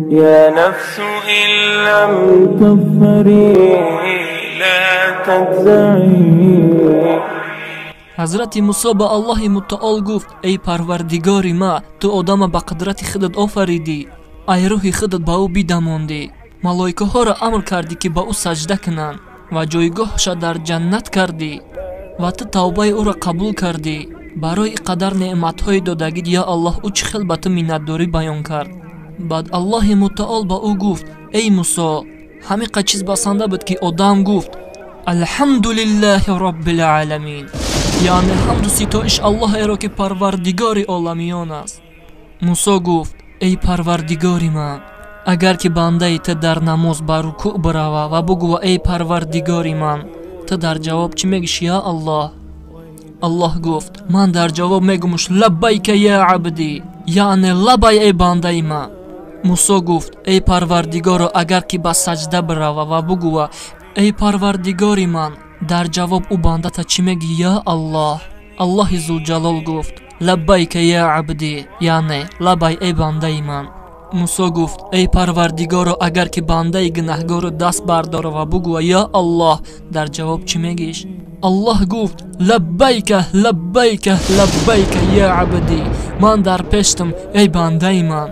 يا نفس إن لم تظفري لا تجزعي. Ҳазрати Мусо ба Аллоҳи Мутаол гуфт: эй Парвардигори ма, ту одама ба қудрати худат офаридӣ, ай рӯҳи худат ба ӯ бидамондӣ, малоикаҳоро амр кардӣ, ки ба ӯ саҷда кунанд, ва ҷойгоҳша дар ҷаннат кардӣ, ва ту тавбаи ӯро қабул кардӣ. Барои ин қадар неъматҳои додагит, ё Аллоҳ, ӯ чӣ хел ба ту миннатдорӣ баён кард? Баъд Аллоҳи Мутаол ба ӯ гуфт: эй Мусо, ҳамиқа чиз басанда буд, ки одам гуфт: алҳамдулиллаҳи роббил-оламин, яъне ҳамду ситоиш Аллоҳеро, ки Парвардигори оламиён аст. Мусо гуфт: эй Парвардигори ман, агар ки бандаи ту дар намоз ба рукӯъ бирава ва бугӯва: эй Парвардигори ман, ту дар ҷавоб чӣ мегӯш, я Аллоҳ? Аллоҳ гуфт: ман дар ҷавоб мегӯмуш: лаббайка я абдӣ, яъне лабай, эй бандаи ман. Мусо гуфт: эй Парвардигоро, агар ки ба саҷда бирава ва бугӯва: эй Парвардигори ман, дар ҷавоб ӯ бандата чӣ мегӯ, я Аллоҳ? Аллоҳи Зулҷалол гуфт: лаббайка я абдӣ, яъне лабай, эй бандаи ман. Мусо гуфт: эй Парвардигоро, агар ки бандаи гунаҳгору даст бардора ва бугӯва: я Аллоҳ, дар ҷавоб чӣ мегӯиш? Аллоҳ гуфт: лаббайка, лаббайка, лаббайка я абдӣ, ман дар пештам, эй бандаи ман.